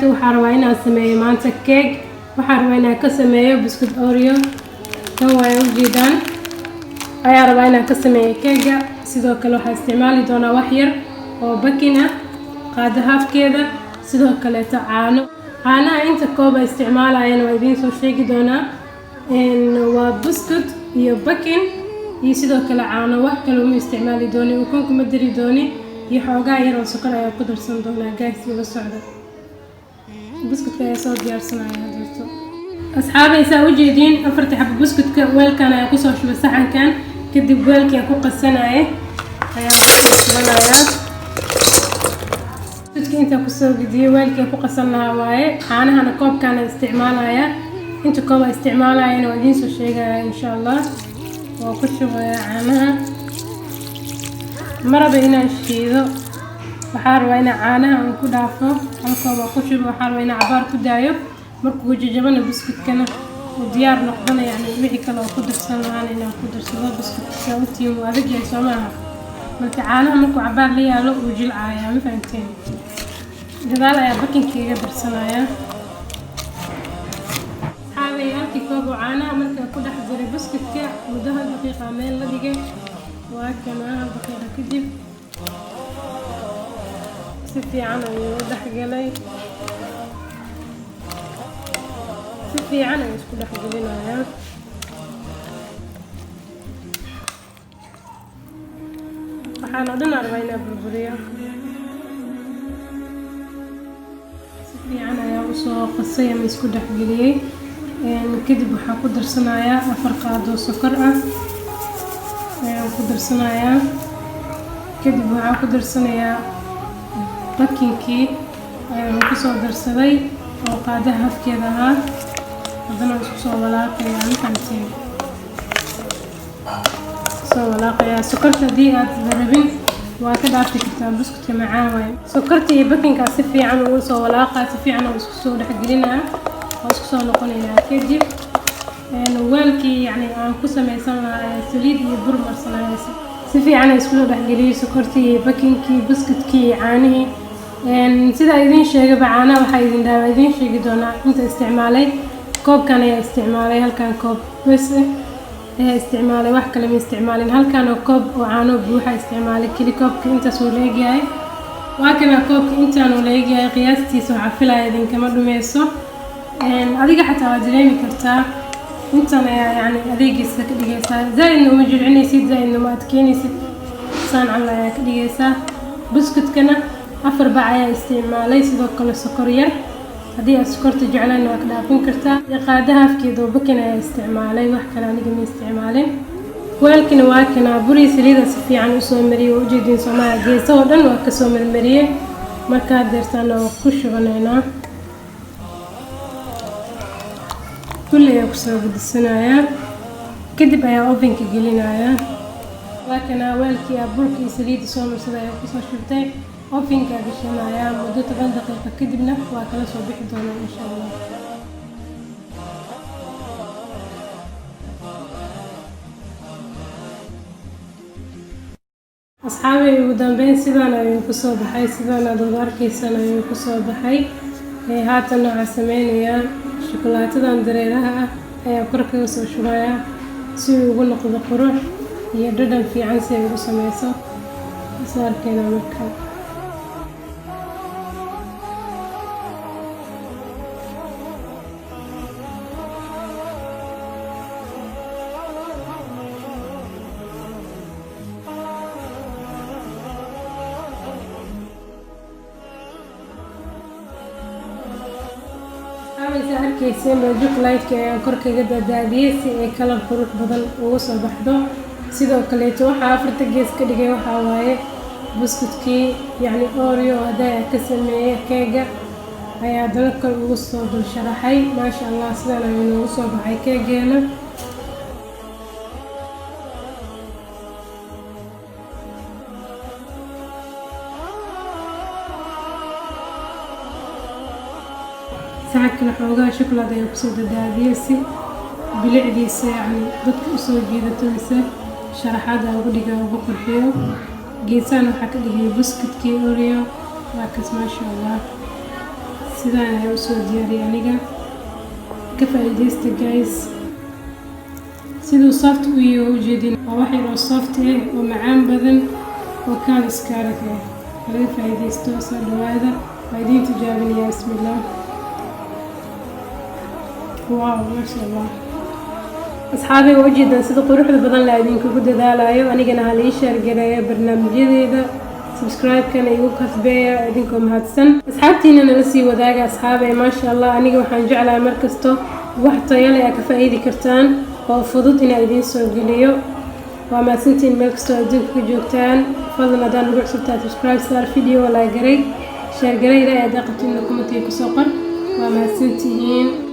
Waxaa rabaa inaan sameeyo maanta keeg. Waxaa rabaa inaan ka sameeyo buskud Oreo. Kan waay ujeedaan ayaa rabaa inaan ka sameeyo keega. Sidoo kale waxaa isticmaali doonaa wax yar oo baking ah, qaado haafkeeda, sidoo kaleeto caano. Caanaha inta kooba isticmaalayana waa idiin soo sheegi doonaa. Waa buskud iyo baking iyo sidoo kale caano. Wax kale uma isticmaali dooni, ukun kuma dari dooni, iyo xoogaa yar oo sokor ayaa ku darsan doonaa. Guys, ila socda, buskudka ayaa soo diyaarsanaya hadeerto. Asxaabay, saa ujeediin, afarta xabo buskudka weelkan ayaa kusoo shubay saxankan. Kadib weelkii aan ku qasanaya ayaa kusoo shubanayaa buskudka. Intaa kusoo gudiyay weelkii aan ku qasan lahaa waaye. Caanahana koobkaana isticmaalaya. Inta koob a isticmaalayana waa idiin soo sheegaya, insha Allah. Waa ku shubaya caanaha. Maraba inaan shiido, waxaa rabaa inaan caanaha aan ku dhaafo. Hal koob oo ku shubo. Waxaa rabaa inaan cabaar ku daayo. Markuu jajabana buskudkana uu diyaar noqdana, yacni wixii kale oo ku darsan lahaana inaan ku darsado. Buskudka saa utiin wuu adag yahay, soo maaha? Marka caanaha markuu cabaar la yaalo uu jilcayaa, ma fahamteen? Gadaal ayaa bakingka iga darsanayaa. Asxaabay, halkii koob oo caanaha markaa ku dhex jiray buskudka, muddo hal daqiiqa meel la dhigay. Waa kana, hal daqiiqa kadib si fiican ayuu u dhexgalay, si fiican ayuu isku dhexgelinayaa. Waxaan oo dhan rabaa inaa burburiyo. Si fiican ayaa usoo qasay ama isku dhexgeliyey. Kadib waxaa ku darsanayaa 4 qaado sokor ah ayaan ku darsanayaa. Kadib waxaa ku darsanayaa bakingkii ayaan kusoo darsaday oo qaadaha hafkeeda ahaa. Haddana waan isku soo walaaqayaa, ma fahamteen? Soo walaaqayaa. Sokorta haddii aad rabin waa ka dhaafi kartaa, buskudka macaan waaye. Sokorta iyo bakingkaa si fiican ugu soo walaaqaa, si fiican oo isku soo dhexgelinaa. Waa isku soo noqonaynaa kadib. Weelkii yacni aan ku sameysan lahaa ayaa saliid iyo bur marsanaya. Si fiican aan isku soo dhexgeliyey sokortii iyo bakingkii, buskudkii iyo caanihii. Sidaa idiin sheegaba, caanaha waxaa idin dhaha, waa idiin sheegi doonaa inta isticmaalay. Koobkan ayaa isticmaalay, halkan koob bes ah ayaa isticmaalay, wax kale ma isticmaalin. Halkan oo koob oo caano buuxa isticmaalay keli. Koobka intaas uu la egyahay, waa kana. Koobka intaan uu la egyahay qiyaastiisa, waxaa filaya idinkama dhumeyso. Adiga xataa waa dareemi kartaa. Intan ayaa yacni adeegiisa ka dhigaysaa. Zaa-idna uma jilcinaysid, zaa-idna uma adkeynaysid, saan camal ayaa ka dhigaysaa. Buskudkana 4 bac ayaa isticmaalay. Sidoo kale sokor yar, haddii aad sokorta jeclaan waa ka dhaafin kartaa. Qaadaha afkeeda oo baking ayaa isticmaalay, wax kale aniga ma isticmaalin. Weelkina waa kana, burii saliida si fiican usoo mariyey. Waa ujeediin soomaha? Geesahoo dhan waa kasoo marmariyey. Markaa deertaana waa ku shubanaynaa, kulli ayaa kusoo gudisanayaa. Kadib ayaa ovenka gelinayaa. Waa kana, weelkii aa burka iyo saliidda soo marsaday ayaa kusoo shubtay. Ovenka gashanayaa muddo 10 daqiiqo, kadibna waa kala soo bixi doonaa, insha Allah. Asxaabay, ugu dambeyn sidaan ayuu kusoo baxay, sidaan aad wada arkaysaan ayuu kusoo baxay. Haatan waxaa sameynayaa shukulaatadan dareeraha ah ayaa kor kaga soo shubayaa si uu ugu noqdo qurux iyo dhadhan fiican, si ay ugu sameyso. Isla arkeynaa marka. Asxaabaysa, arkayseen ba, chocolate ayaan kor kaga daadaadiyey si ay kalar qurux badan ugu soo baxdo. Sidoo kaleeto waxaa afarta gees ka dhigay waxaa waaye buskudkii, yacni Oreo haddaa ka sameeyey keega ayaa haddana kor ugu soo dul sharaxay. Maasha Allah, sidaan ayuu noogu soo baxay keegeena. Saxankana xoogaa shuklaad ayaa kusoo dadaadiyey si bilicdiisa yacni dadka usoo jiidato, mise sharaxaada ugu dhiga, ugu qurxiyo. Geesahan waxaa ka dhigay buskudkii Oreo. Waa kas, maasha Allah. Sidaan ayaa usoo diyaariyay aniga. Ka faa'iidaysta, guys. Siduu soft u yahay ujeedin. Waa wax yar oo soft ah oo macaan badan oo kaal iska arag ah. Laga faa'iidaysto. Soo dhawaada, waa idiin tijaabinayaa. Bismillah. Wow, maasha Allah. Asxaabay, waa ujeedaan sida quruxda badan la idinkugu dadaalayo. Anigana ha lii share gareeyo barnaamijyadeeda, subscribe-kana igu kasbeeya idinkoo mahadsan. Asxaabtiina nala sii wadaaga, asxaabay. Maasha Allah, aniga waxaan jeclahay markasto wax tayo leh aad ka faa'iidi kartaan oo fudud inaan idiin soo geliyo. Waa mahadsantiin meel kastoo adduunka ka joogtaan. Fadlan, haddaan nagu cusubtahay, subscribe saar, video like garay, share garay. Ilaahay haddaa qabtiin, comment-iga kusoo qor. Waa mahadsantihiin.